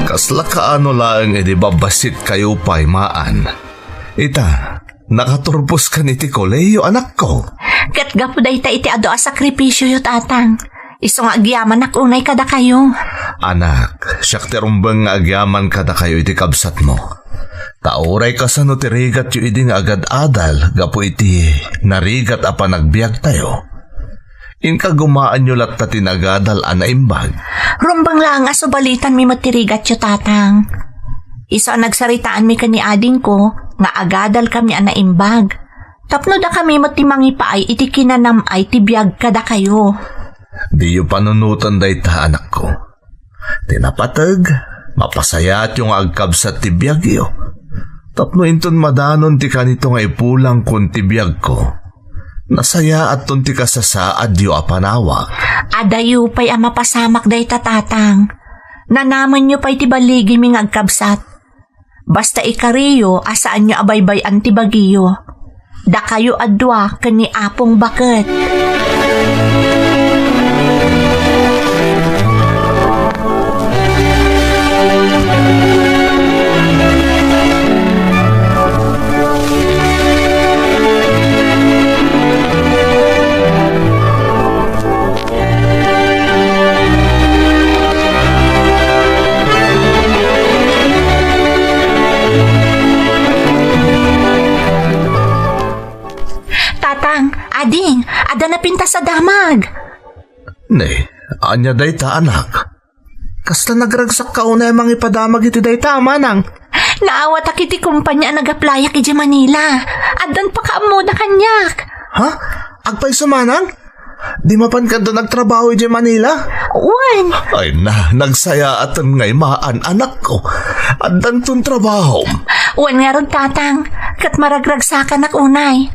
Kas Kasla kaano laeng idi babbassit kayo pay maan. Ita, nakaturpos kan iti kolehiyo, anakko. Ket gapu dayta iti adu a sakripisioyo, Tatang. Isu nga agyamanak unay kadakayo. Anak, siak ti rumbeng nga agyaman kadakayo iti kabsatmo. Ta uray kasano ti rigatyo idi nga agad-adal gapu iti narigat a panagbiagtayo. Inka gumaanyo latta ti nagadal a naimbag. Rumbeng laeng a subalitanmi met ti rigatyo, Tatang. Isu a nagsaritaanmi ken ni adingko nga agadalkami a naimbag. Tapno dakami met ti mangipaay iti kinanam-ay ti biag kadakayo. Diyo panunoten dayta, anakko. Ti napateg, mapasayaatyo nga agkabsat ti biagyo. Tapno inton madanon ti kanito nga ipulangkon ti biagko, nasayaatton ti kasasaadyo a panawak. Adayo pay a mapasamak dayta, Tatang. Nanamenyo pay ti balligimi nga agkabsat. Basta ikariyo a saanyo a baybay-an ti bagiyo. Dakayo a dua ken ni Apong baket. Tatang, ading, adda napintas a damag. Ne, ania dayta, anak? Kasla nagragsakka unay a mangipadamag iti dayta, manang? Naawatak iti kumpanya a nagaplayak idiay Manila. Addan pakaammoda kaniak. Ha? Agpayso, manang? Di mapan kadton agtrabaho idiay Manila? Wen. Ay na, nagsayaaten ngay maan, anakko. Addanton trabahom. Wen ngarud, Tatang, ket maragragsakanak unay.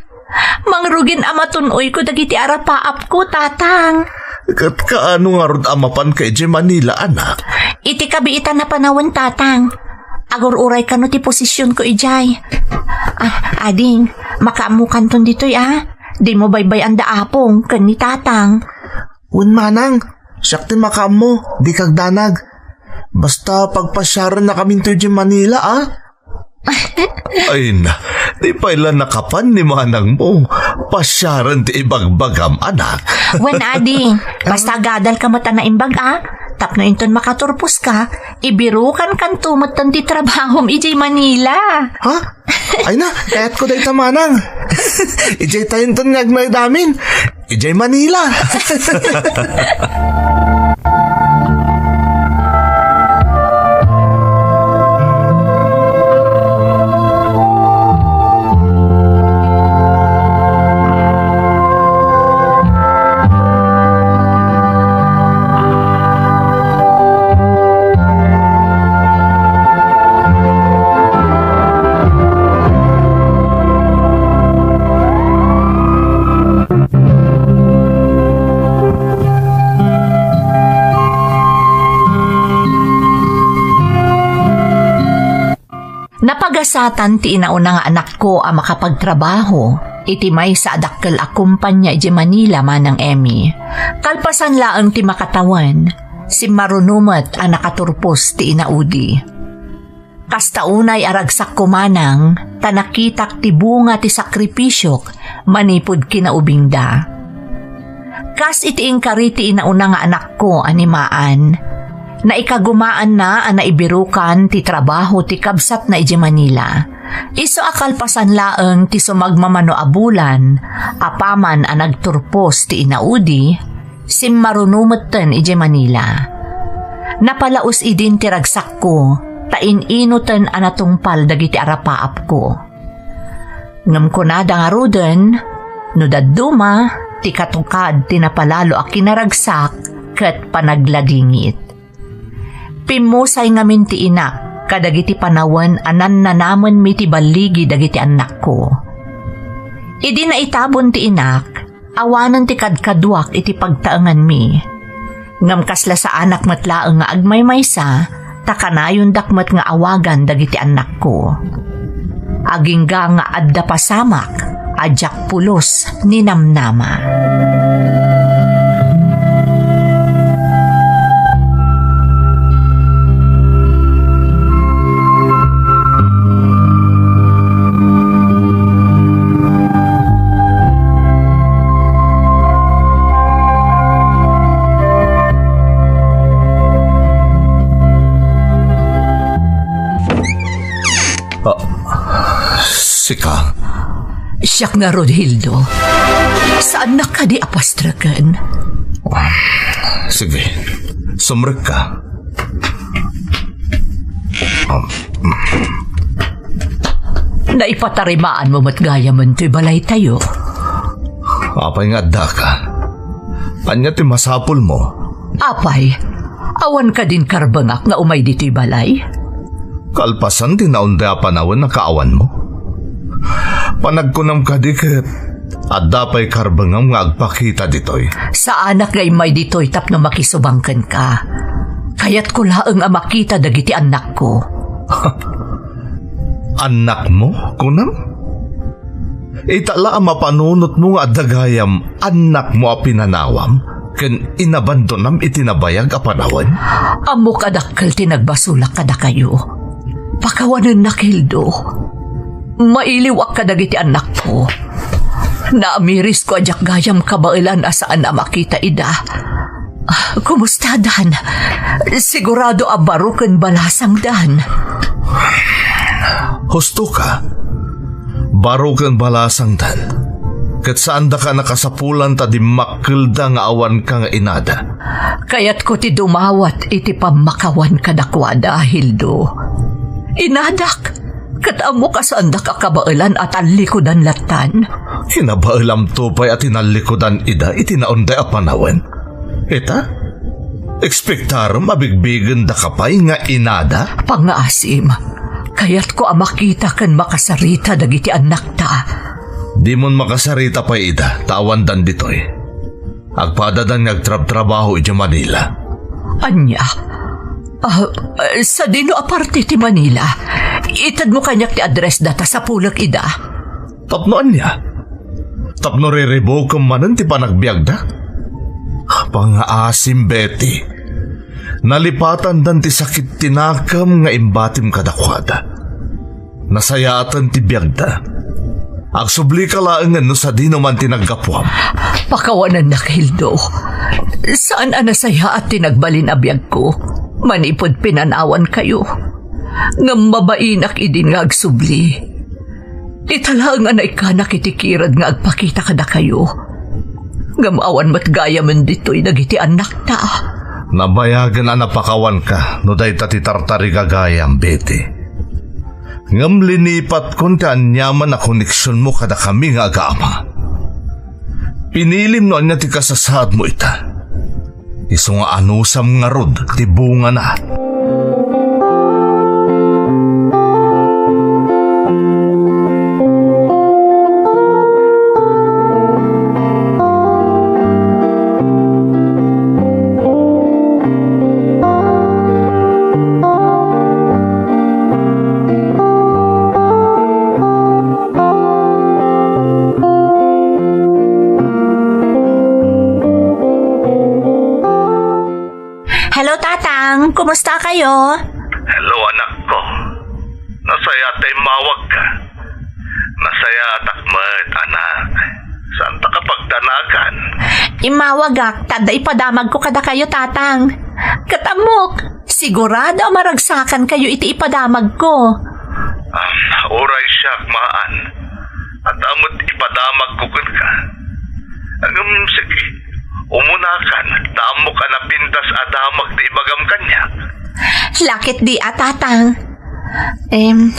Mangrugin a matun-oyko dagiti arapaapko, Tatang. Ket kaano ngarud a mapanka idiay Manila, anak? Iti kabiitan a panawen, Tatang. Agur-uray kano ti posisionko idiay. Ah, ading, makaammokanton ditoy, a. Dimo baybay-an da Apong ken ni Tatang. Wen manang, siak ti makaammo, dika agdanag. Basta pagpasiarennakaminto idiay Manila, a. Ay na, di pay la nakapan ni manangmo. Pasiaren ti ibagbagam, anak. Wen, ading, basta agadalka met a naimbag, a. Tapno inton makaturposka, ibirukankanto metten ti trabahom idiay Manila. Ha? Ay na, kayatko dayta, manang. Idiay tayonton nga agnaed amin. Idiay Manila. Napagasatan ti inauna nga anakko a makapagtrabaho iti maysa a dakkel a kumpanya idiay Manila, Manang Emmy. Kalpasan laeng ti makatawen, simmaruno met a nakaturpos ti inaudi. Kasta unay a ragsakko, manang, ta nakitak ti bunga ti sakripisiok manipud kinaubingda. Kas iti inkari ti inauna nga anakko a ni Maan, naikagumaanna a naibirukan ti trabaho ti kabsatna idiay Manila. Isu a kalpasan laeng ti sumagmamano a bulan, apaman a nagturpos ti inaudi, simmaruno metten idiay Manila. Napalaus idin ti ragsakko, ta in-inoten a natungpal dagiti arapaapko. Ngem kunada ngaruden, no dadduma, ti katukad ti napalalo a kinaragsak ket panagladingit. Pimmusay ngamin ti inak kadagiti panawen a nannanamenmi ti balligi dagiti annakko. Idi naitabon ti inak, awanen ti kadkaduak iti pagtaenganmi. Ngem kasla saanak met laeng nga agmaymaysa, ta kanayondak met nga awagan dagiti annakko. Agingga nga adda pasamak a diak pulos ninamnama. ka. Siak ngarud, Hildo. Saannak kadi a pastreken? Sige, sumrekka. Naipatarimaanmo met gayamen toy balaytayo. Apay nga addaka? Ania ti masapulmo? Apay, awan kadin karbengak nga umay ditoy balay? Kalpasan ti naunday a panawen a kaawanmo. Panagkunam kadi ket adda pay karbengam nga agpakita ditoy? Saanak nga immay ditoy tapno makisubang kenka. Kayatko laeng a makita dagiti annakko. Annakmo, kunam? Ita la a mapanunotmo nga adda gayam annakmo a pinanawam ken inabandonam iti nabayag a panawen? Ammok a dakkel ti nagbasolak kadakayo. Pakawanennak, Hildo. Mailiwak kadagiti annakko. Naamirisko a diak gayam kabaelan a saan a makita ida. Ah, kumusta, Dan? Sigurado a baro ken balasang, Dan. Husto ka. Baro ken balasang, Dan. Ket saandaka a nakasapulan ta dimmakkelda nga awanka nga inada. Kayatko ti dumawat iti pammakawan kadakuada, Hildo. Inadak, ket ammok a saandak a kabaelan a tallikudan lattan. Kinabaelamto pay a tinallikudan ida iti naunday a panawen. Ita, ekspektarem a bigbigendaka pay nga inada? Pangngaasim, kayatko a makita ken makasarita dagiti annakta. Dimon makasarita pay ida, ta awandan ditoy. Agpadadan nga agtrabtrabaho idiay Manila. Ania? Ah, eh, sadino a parte ti Manila? Itedmo kaniak ti addressda ta sapulek ida. Tapno ania? Tapno riribukem manen ti panagbiagda? Pangngaasim, Betty. Nalipatandan ti sakit ti nakem nga imbatim kadakuada. Nasayaaten ti biagda. Agsublika laengen no sadino man ti naggapuam. Pakawanennak, Hildo. Saan a nasayaat ti nagbalin a biagko manipud pinanawankayo. Ngem mabainak idin nga agsubli. Ita laeng a naikkanak iti kired nga agpakita kadakayo. Ngem awan met gayamen ditoy dagiti annakta. Nabayagen a napakawanka no dayta ti tartarigagayam, Betty. Ngem linipatkon ti aniaman a koneksionmo kadakami nga aga-ama. Pinilim no ania ti kasasaadmo ita. Isu nga anusam ngarud ti bungana. Hello, Tatang. Kumusta kayo? Hello, anak ko. Nasayaat ta immawagka. Nasayaatak met, anak. Saanta ka pagdanagan? Immawagak, ta adda ipadamagko kadakayo, Tatang. Ket ammok, sigurado a maragsakankayo iti ipadamagko. Ah, uray siak, maan. Adda met ipadamagko kenka. Ngem sige, umunakan, ta ammok a napintas a damag ti ibagam kaniak. Lakit di a, Tatang. Em,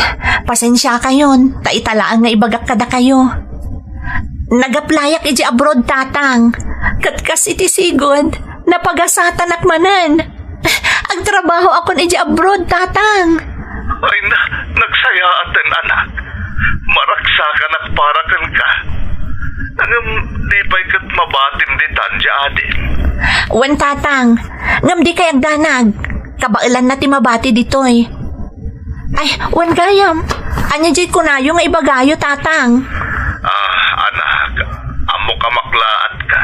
pasensiakayon, ta ita laeng nga ibagak kadakayo. Nag-applyak idiay abroad, Tatang. Ket kas iti sigud, napagasatanak manen. Agtrabahoakon idiay abroad, Tatang. Ay na, nagsayaaten, anak. Maragsakanak para kenka. Ngem di pay ket mabatim ditan diay adim. Wen, Tatang. Ngem dikay agdanag. Kabaelanna ti mabati ditoy. Ay, wen gayam. Ania diay kunayo nga ibagayo, Tatang? Ah, anak, ammok a maklaatka.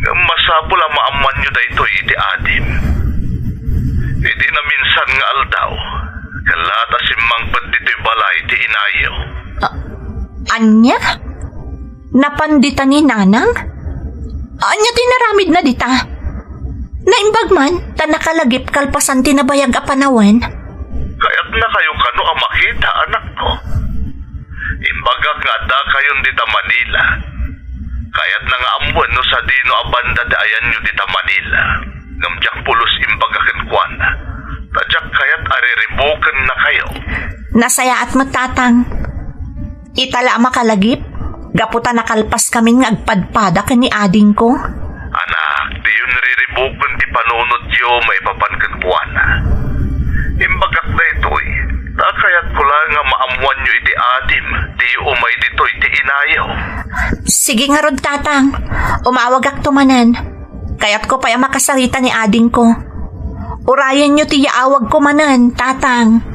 Ngem masapul a maammoanyo daytoy iti adim. Iti naminsan nga aldaw, kellaat a simmangpet ditoy balay ti inayo. A-, ania? Napan dita ni Nanang? Ania ti inaramidna dita? Naimbag man, ta nakalagip kalpasan ti nabayag a panawen. Kayatnakayo kano a makita, anakko? Addakayon dita Manila. Kayatna nga ammoen no sadino a banda ti ayanyo dita Manila. Ngem diak pulos imbaga kenkuana. Ta diak kayat a riribukennakayo. Nasayaat met, Tatang. Ita la a makalagip, gapu ta nakalpaskamin nga agpadpada ken ni adingko. Anak, diyon riribuken ti panunotyo maipapan kenkuana. Imbagak daytoy, ta kayatko laeng nga maammoanyo iti adim, diyo umay ditoy ti inayo. Sige ngarud, Tatang. Umawagakto manen. Kayatko pay a makasarita ni adingko. Urayenyo ti yaawagko manen, Tatang.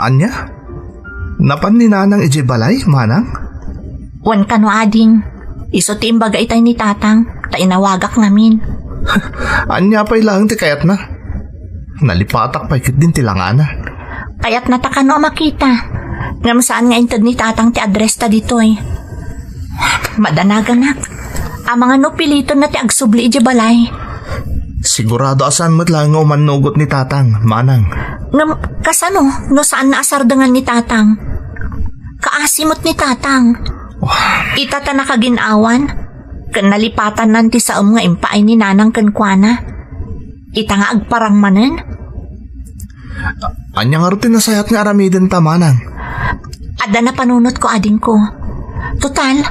Ania? Napan ni Nanang idiay balay, Manang? Wen kano, ading. Isu ti imbaga itay ni Tatang, ta inawagak ngamin. Ania pay laeng ti kayatna? Nalipatak pay ketdin ti langana. Kayatna ta kano a makita. Ngem saan nga inted ni Tatang ti address ta ditoy. Madanaganak. Amangan no pilitonna ti agsubli idiay balay. Sigurado a saan met laeng nga umannugot ni Tatang, Manang. Ngem kasano no saanna a sardengan ni Tatang? Kaasi met ni Tatang. Wah. Ita ta nakagin-awan, ken nalipatannan ti saem nga impaay ni Nanang kenkuana. Ita nga agparang manen? Ania ngarud ti nasayaat nga aramidenta, Manang? Adda napanunotko, adingko. Total,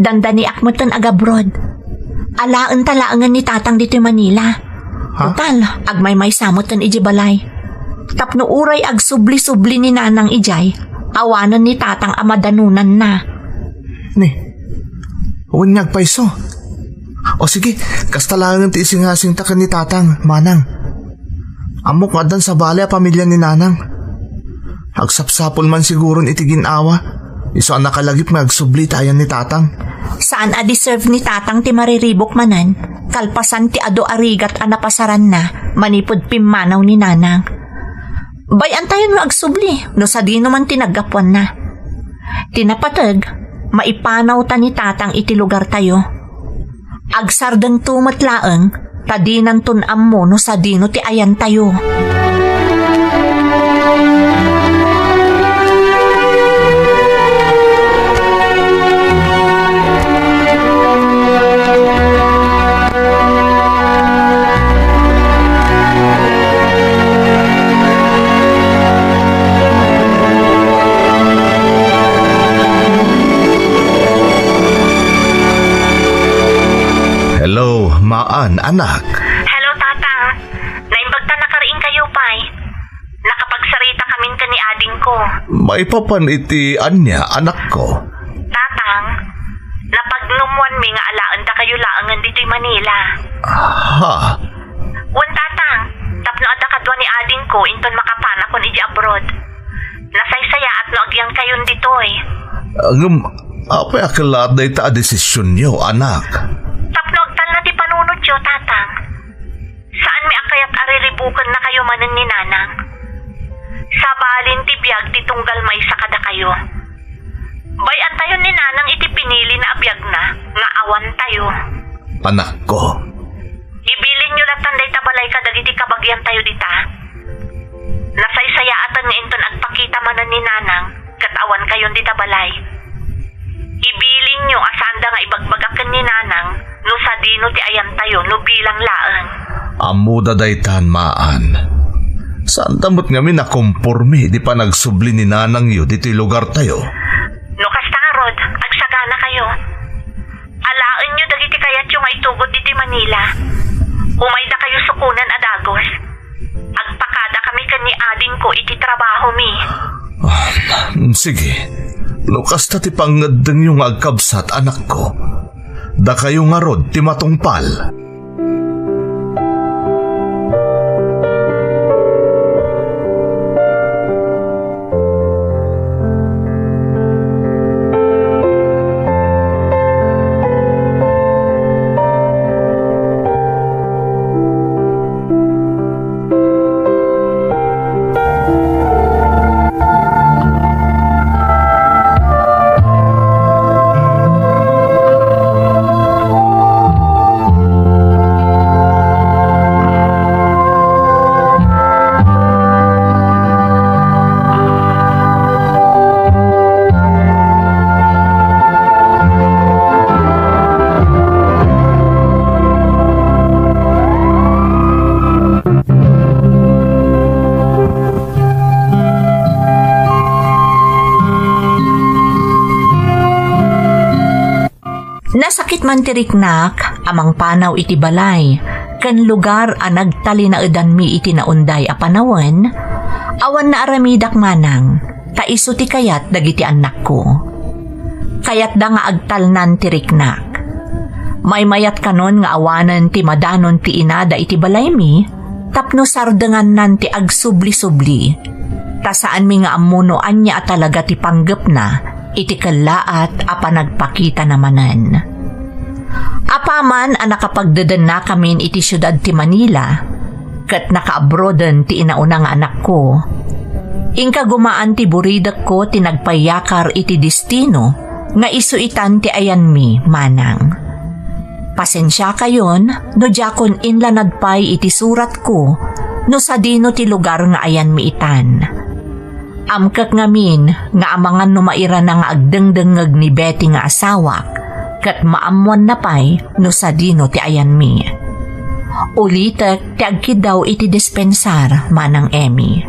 dandaniak metten agabroad. Alaenta laengen ni Tatang ditoy Manila. Ha? Total, agmaymaysa metten idiay balay. Tapno uray agsubli-subli ni Nanang idiay, awanen ni Tatang a madanonanna. Ni, wen nga agpayso. O sige, kasta laengen ti isingasingta ken ni Tatang, Manang. Ammok nga addan sabali a pamilia ni Nanang. Agsapsapul man siguron iti gin-awa, isu a nakalagip nga agsubli ti ayan ni Tatang. Saan a deserve ni Tatang ti mariribuk manen, kalpasan ti adu a rigat a napasaranna manipud pimmanaw ni Nanang. Bay-antayon nga agsubli no sadino man ti naggapuanna. Ti napateg, maipanawta ni Tatang iti lugartayo. Agsardengto met laeng ta dinanton ammo no sadino ti ayantayo. Hello, Maan, anak. Hello, Tatang. Naimbag ta nakariing kayo pay. Nakapagsarita kamin ken ni adingko. Maipapan iti ania, anakko? Tatang, napagnumoanmi nga alaen dakayo laengen ditoy Manila. Ha? Wen, Tatang, tapno adda kadua ni adingko inton makapanakon idiay abroad. Nasaysayaat no agyankayon ditoy. Ngem, apay a kellaat dayta a desisionyo, anak? Tapno agtalna ti panunotyo, Tatang. Saanmi a kayat a riribukennakayo manen ni Nanang. Sabalin ti biag ti tunggal maysa kadakayo. Bay-antayon ni Nanang iti pinilina a biagna nga awantayo. Anakko. Ibilinyo lattan dayta balay kadagiti kabagiantayo dita. Nasaysayaatan nga inton agpakita manen ni Nanang ket awankayon dita balay. Ibilinyo a saanda nga ibagbagak ken ni Nanang no sadino ti ayantayo no bilang laeng. Ammoda daytan, Maan. Saanta met ngamin a komporme ti panagsubli ni Nanangyo ditoy lugartayo. No kasta ngarud, agsaganakayo. Alaenyo dagiti kayatyo nga itugod ditoy Manila. Umaydakayo sukonen a dagus. Agpakadakami ken ni adingko iti trabahomi. Ah, sige. No kasta ti pangngeddengyo nga agkabsat, anakko, dakayo ngarud ti matungpal. Nasakit man ti riknak a mangpanaw iti balay ken lugar a nagtalinaedanmi iti naunday a panawen, awan naaramidak manang ta isu ti kayat dagiti annakko. Kayatda nga agtalnan ti riknak. Maymayat kanon nga awanen ti madanon ti inada iti balaymi tapno sardengannan ti agsubli-subli. Ta saanmi nga ammo no ania a talaga ti panggepna iti kellaat a panagpakitana manen. Apaman a nakapagdedennakamin iti siudad ti Manila, ket nakaabroden ti inauna nga anakko, inka gumaan ti buridekko ti nagpaiyakar iti destino nga isu itan ti ayanmi manang. Pasensiakayon no diakon inlanad pay iti suratko no sadino ti lugar nga ayanmi itan. Amkek ngamin nga amangan no mairana nga agdengdengngeg ni Betty nga asawak, ket maammoanna pay no sadino ti ayanmi. Ulitek ti agkiddaw iti dispensar, Manang Emmy.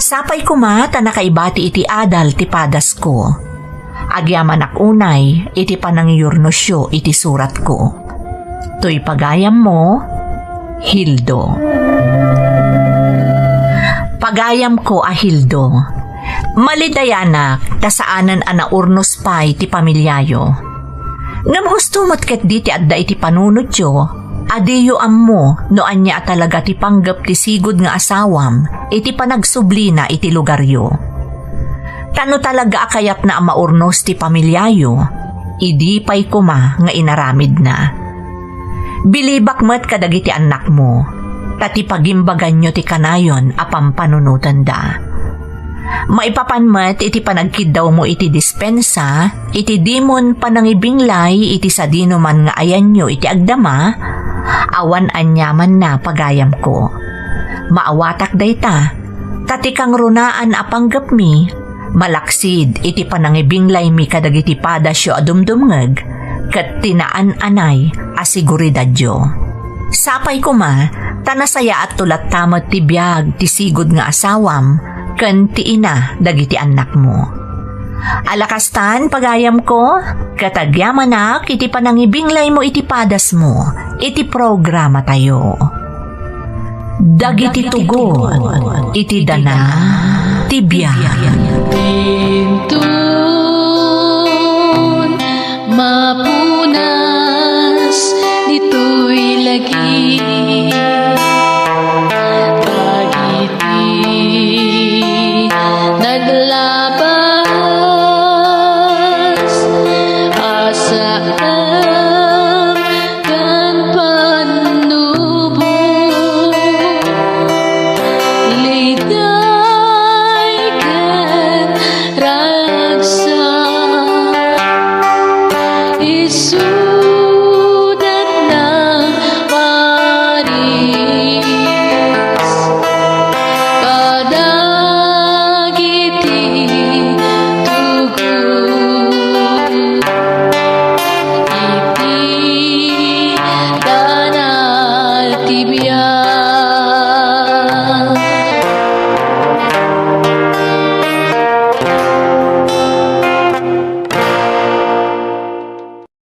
Sapay koma ta nakaibati iti adal ti padasko. Agyamanak unay iti panangiyurnosyo iti suratko. Toy pagayammo, Hildo. Pagayamko a Hildo, malidayanak ta saanen a naurnos pay ti pamiliayo. Ngem husto met ketdi ti adda iti panunotyo a diyo ammo no ania a talaga ti panggep ti sigud nga asawam iti panagsublina iti lugaryo. Ta no talaga a kayatna a maurnos ti pamiliayo, idi pay koma nga inaramidna. Bilibak met kadagiti annakmo, ta ti pagimbaganyo ti kanayon a pampanunotenda. Maipapan met iti panagkiddawmo iti dispensa, iti dimon panangibinglay iti sadino man nga ayanyo iti agdama, awan aniamanna pagayamko. Maawatak dayta, ta ti kangrunaan a panggepmi, malaksid iti panangibinglaymi kadagiti padasyo a dumdumngeg, ket ti naan-anay a seguridadyo. Sapay koma, ta nasayaatto latta met ti biag ti sigud nga asawam ken ti ina dagiti annakmo. Alakastan, pagayamko, ket agyamanak iti panangibinglaymo iti padasmo iti programatayo. Dagiti tugot iti dana ti biag.